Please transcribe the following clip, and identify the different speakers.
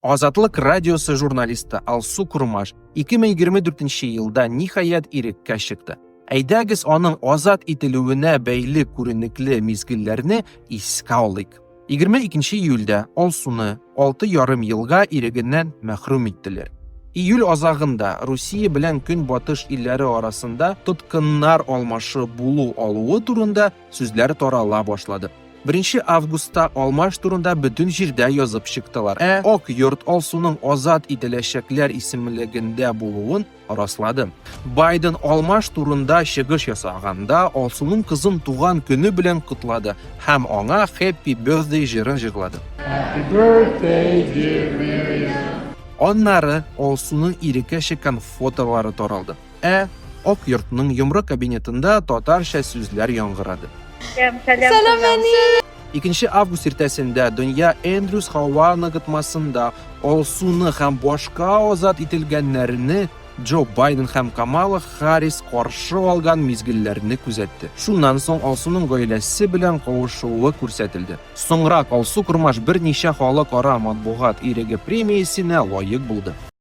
Speaker 1: Азатлык радиосы журналисты Алсу Курмаш 2024 елда ниһаять иреккә чыкты. Әйдәгез аның азат ителүенә бәйле күренекле мизгелләрне искә алыйк. 22 июльдә Алсуны 6,5 елга ирегеннән мәхрүм иттеләр. Июль азагында Русия белән Көнбатыш илләре арасында тоткыннар алмашы булу алуы турында сүзләр тарала башлады. 1 августта алмаш турында бөтен җирдә язып чыктылар. Ә Ак йорт Алсуның азат ителәчәкләр исемлегендә булуын раслады. Байден алмаш турында чыгыш ясаганда Алсуның кызын туган көне белән котлады һәм аңа Happy Birthday җырын җырлады.
Speaker 2: Happy birthday, dear Miriam.
Speaker 1: Аннары Алсуның иреккә чыккан фотолары таралды. Ә Ак йортның йомры кабинетында татарча сүзләр яңгырады.
Speaker 3: Сәлам, әни!
Speaker 1: 2 август иртәсендә дөнья Эндрюс һава ныгытмасында Алсуны һәм башка азат ителгәннәрне Джо Байден һәм Камала Харрис каршы алган мизгелләрне күзәтте. Шуннан соң Алсуның гаиләсе белән кавышуы күрсәтелде. Соңрак Алсу Кормаш берничә халыкара матбугат иреге премиясенә лаек булды.